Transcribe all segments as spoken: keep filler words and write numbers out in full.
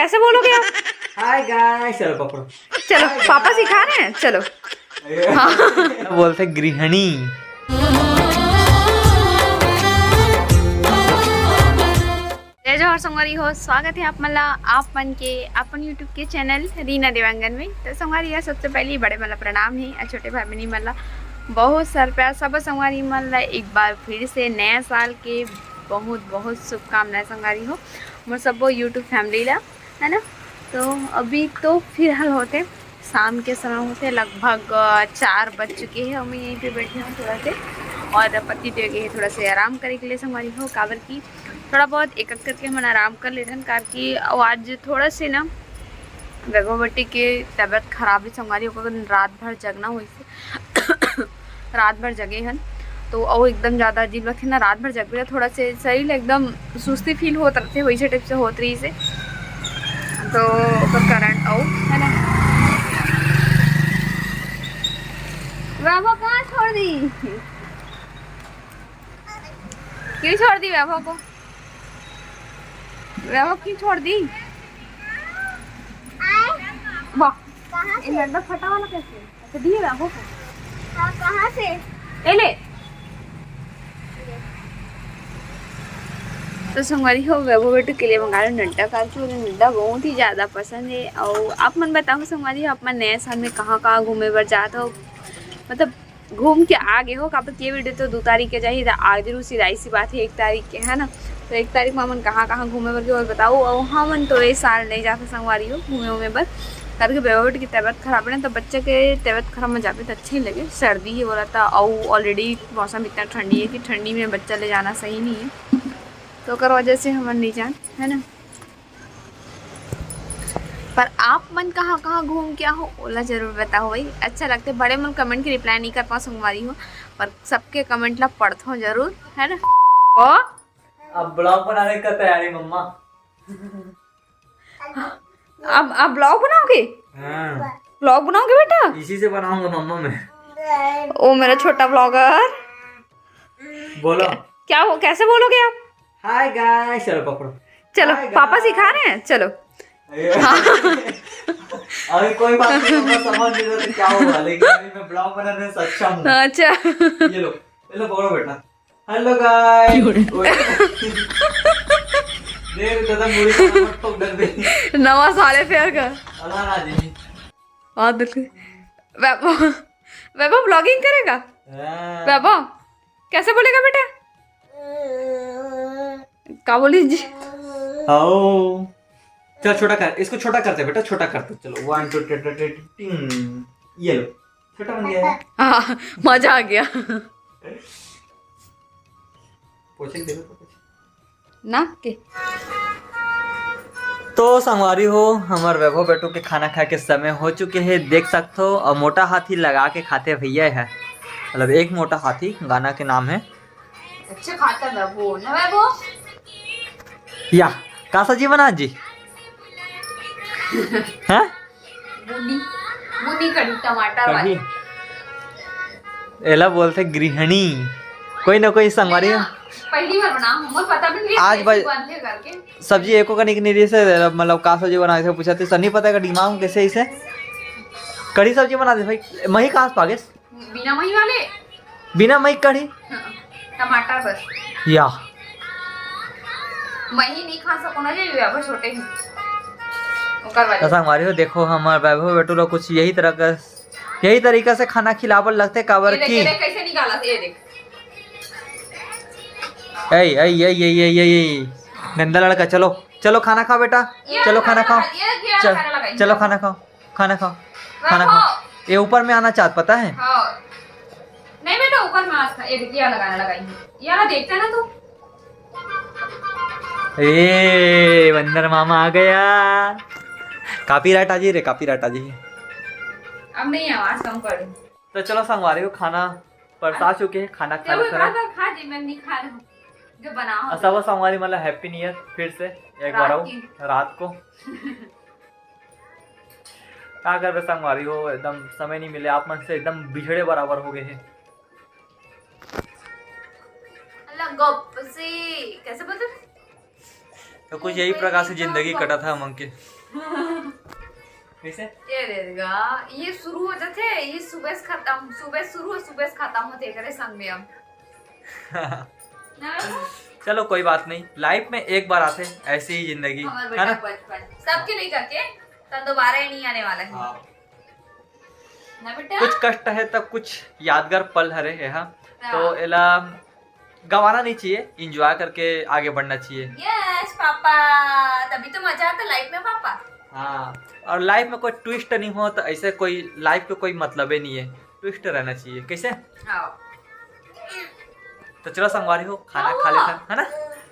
कैसे बोलोगे आप? हाय गाइस, चलो पकड़ो। चलो, पापा सिखा रहे हैं, चलो। बोलते गृहिणी। जय जोहार संगवारी हो, स्वागत है आप मन ला, आप मन के अपन YouTube के चैनल रीना देवांगन में। तो संगवारी हो, सबसे पहले बड़े मन ला प्रणाम है और छोटे भाई बहनी मन ला बहुत सारा प्यार। सब संगवारी मन ला एक बार फिर से नया साल के बहुत बहुत शुभकामनाएं संगवारी हो, मोर सबो YouTube फैमिली ला, है ना। तो अभी तो फिलहाल होते शाम के समय होते, लगभग अ, चार बज चुके हैं। हम यहीं पे बैठे हैं थोड़ा से, और पति देव गए हैं थोड़ा से आराम करे के लिए संगवारी हो, काबर कि थोड़ा बहुत एक एक करके हमन आराम कर लेथन, काबर कि वो आज थोड़ा से ना वैभव बेटी के तबीयत खराब है संगवारी, ओकर रात भर जगना होइस, रात भर जगे हन। तो अउ एकदम ज़्यादा अजीब लगथे ना, रात भर जगबे त थोड़ा से शरीर एकदम सुस्ती फील होत रहिथे, वैसे टाइप से होत रहिस हे। तो ओकर कारण अउ, है ना। वैभव कहाँ छोड़ दी? क्यों छोड़ दी वैभव को? वैभव क्यों छोड़ दी? वाह, ये लड्डू फटा वाला कैसे? अच्छा, दिए वैभव को। हाँ, कहाँ से? ए ले। तो संगवारी हो, वैभव बेटू के लिए मंगा लो नड्डा, काबर कि उन्हें नड्डा बहुत ही ज़्यादा पसंद है। और आप मन बताओ संगवारी हो, आप मन नया साल में कहाँ कहाँ घूमे बर जात हो, मतलब घूम के आ गए हो, काबर कि ये वीडियो तो दो तारीख के जाही, त आज रू सिधाई सी बात है एक तारीख के, है ना। तो एक तारीख में हमन कहाँ कहाँ घूमे बर के और बताओ। और हमन तो ये साल नहीं जाते संगवारी हो घूमे उमे बर, करके बेबट की तबीयत खराब है ना, तो बच्चे के तबीयत खराब में जाबे तो अच्छा ही लगे, सर्दी ही हो रहा था। और ऑलरेडी मौसम इतना ठंडी है कि ठंडी में बच्चा ले जाना सही नहीं है, तो ओकर वजह से हमन नहीं जान, है ना। पर आप मन कहाँ कहाँ घूम के आहो, ओला जरूर बताओ भाई। अच्छा लगते बड़े मन कमेंट के रिप्लाई नहीं कर पाओ संगवारी हो, पर सबके कमेंट ला पढ़थो जरूर, है ना। ओ, अब ब्लॉग बनाने का तैयारी मम्मा। अब अब ब्लॉग बनाओगे? हाँ। ब्लॉग बनाओगे बेटा? इसी से बनाऊंगा मम्मा मैं। ओ मेरा छोटा ब्लॉगर। बोलो। क्या हो, कैसे बोलोगे आप? हाय गाइस, चलो पकड़ो। चलो, हाय पापा गाइस। सिखा रहे हैं, चलो। अरे, अभी कोई बात नहीं, मैं समझ नहीं रहा था क्या हुआ, लेकिन अभी मैं ब्लॉग बनाने में सक्षम हूँ। अच्छा। ये लो, ये लो, पकड़ो बेटा। हेलो गाइस। देख दादा, मुड़ी को मत ठोक डर दे। नवा साल है फेर का। अल्लाह ना जी। और दिल के वैभव, वैभव ब्लॉगिंग करेगा? हाँ। वैभव कैसे बोलेगा बेटा? का बोली जी? आओ। चल छोटा कर, इसको छोटा करते बेटा, छोटा करते। चलो वन टू टिंग। ये लो, छोटा बन गया है। हाँ, मजा आ गया। पोछे के देखो तो कुछ। ना के। तो संगवारी हो, हमर वैभव बेटू के खाना खाए के समय हो चुके हे, देख सकथो। और मोटा हाथी लगा के खाते भैया है, मतलब एक मोटा हाथी गाना के नाम है। अच्छे खाता वैभव, ना वैभव? या, का सब्जी बना जी? हैं? बूंदी, बूंदी कढ़ी टमाटर वाली। कढ़ी? एला बोलथे गृहिणी। कोई ना कोई संगवारी। पहली बार बना, हमर पता भी नहीं आज कैसे भाई बनथे करके। सब्जी एको कनिक नहीं रहिस हे, मतलब का सब्जी बनाए थे पूछा थे, सर नहीं पता का दिमाग में कैसे इसे कढ़ी सब्जी बना दे भाई। मही कहाँ से पागेस? बिना मही वाले? बिना मही कढ़ी? हाँ, टमाटर बस। या। मही नहीं खा सको ना जी, वैभव छोटे हैं। ओकर वजह तो से। संगवारी हो, देखो हमर वैभव बेटू लोग कुछ यही तरह का, यही तरीका से खाना खिलावल लगथे, काबर ये देख, की ये देख, कैसे निकाला था, ये देख। ए, ए, ए, ए, ए, ए, ए, गंदा लड़का, चलो, चलो खाना खाओ बेटा, ये चलो वाला खाना खाओ, लगा, ये, ये वाला चल, खाना लगाइए। चलो खाना खाओ, खाना खाओ, खाना रखो। खाओ। ये ऊपर में आना चाहत, पता है? हाँ। नहीं बेटा, ऊपर में आज ये, ये लगाना लगाइए, ये वाला देखता है ना तू। ए, बंदर मामा आ गया। कॉपीराइट आ जाई रे, कॉपीराइट आ जाई। अब नहीं, आवाज कम कर। तो चलो संगवारी हो, खाना परसा चुके हैं, खाना खा चलो, लेते हैं। खा, खा, खा जी, मैं नहीं खा रहा हूँ, जो बना हो। और सब संगवारी मतलब हैप्पी न्यू ईयर फिर से एक बार रात आओ की। रात को। का करबे संगवारी हो, एकदम समय नहीं मिले, आप मन से एकदम बिछड़े बराबर हो गए हैं। अल्लाह गप से कैसे बोलते हैं? तो कुछ यही प्रकार से जिंदगी कटत हे हमन के। कैसे? ये दे देगा, ये शुरू हो जाथे, ये सुबह से खत्म, सुबह शुरू हो, सुबह से खत्म होथे, करे संग में हम। ना? चलो कोई बात नहीं, लाइफ में एक बार आथे ऐसी ही जिंदगी, हमारे है ना? बेटा बचपन सबके लइका के, तो दोबारा ही नहीं आने वाला है। हाँ। ना बेटा? कुछ कष्ट है तब कुछ यादगार पल हरे है, हाँ। हाँ। तो एला गंवाना नहीं चाहिए, एंजॉय करके आगे बढ़ना चाहिए। यस पापा, तभी तो मजा आता लाइफ में पापा। हाँ, और लाइफ में कोई ट्विस्ट नहीं हो तो ऐसे कोई लाइफ को कोई मतलब ही नहीं है, ट्विस्ट रहना चाहिए। कैसे? हाँ। तो चलो संगवारी हो, खाना खा लेथन, है ना?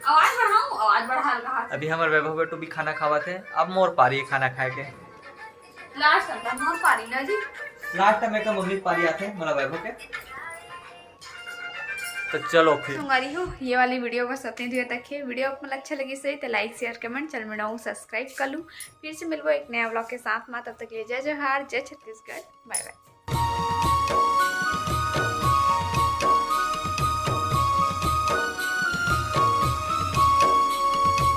आवाज बढ़ाऊं, आवाज बढ़ा रहा। अभी हमर वैभव बेटू भी खाना खावत हे, अब मोर पारी हे खाना खाए के। लास्ट करता मोर पारी ना जी। लास्ट टाइम एक मम्मी पारी आथे, मोला वैभव के। तो चलो फिर। संगवारी हो, ये वाली वीडियो बस अतने दूर तक हे। वीडियो आप मन अच्छा लगिस होही तो लाइक, शेयर, कमेंट, चैनल में नवा हो सब्सक्राइब कर लू। फिर से मिलबो एक नया व्लॉग के साथ में, तब तक के लिए जय जोहार, जय छत्तीसगढ़, बाय बाय।